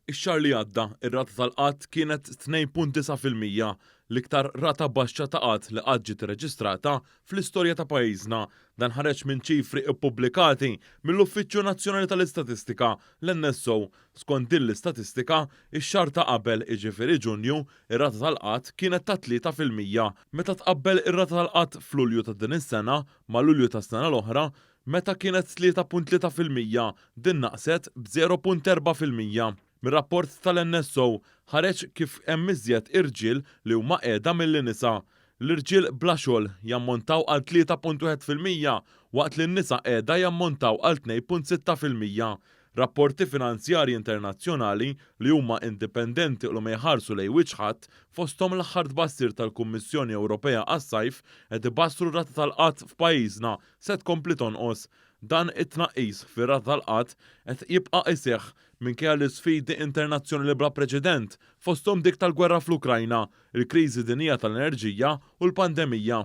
Ix-xahar li għadda, ir-rata tal-qgħad kienet 2.9%, l-iktar rata baxxa ta' qgħad li qatt ġiet irreġistrata fl-istorja ta' pajjiżna. Dan ħareġ minn ċifri ppubblikati mill-Uffiċċju Nazzjonali tal-Istatistika, l-NSO. Skont din l-istatistika, ix-xahar ta' qabel, jiġifieri Ġunju, ir-rata tal-qgħad kienet ta' 3%. Meta tqabbel ir-rata tal-qgħad f'Lulju ta' din is-sena ma' Lulju tas-sena l-oħra, Meta kienet 3.3%, din naqset b'0.4%. Mir-rapport tal-NSO ħareġ kif hemm iżjed irġiel li huma qiegħda milli nisa. L-irġiel bla xogħol jammontaw għal 3.1% waqt li n-nisa qiegħda jammontaw għal 2.6%. Rapporti finanzjarji internazzjonali li huma indipendenti u li ma jħarsu lejn wiċċ ħadd, fosthom l-aħħar tbassir tal-Kummissjoni Ewropea għas-sajf, qed ibassru r-rata tal-qgħad f'pajjiżna se tkompli tonqos. Dan it-tnaqqis fir-rata tal-qgħad qed jibqa' iseħħ minkejja l-isfidi internazzjonali bla preċedent, fosthom dik tal-gwerra fl-Ukrajna, il-kriżi dinjija tal-enerġija u l-pandemija.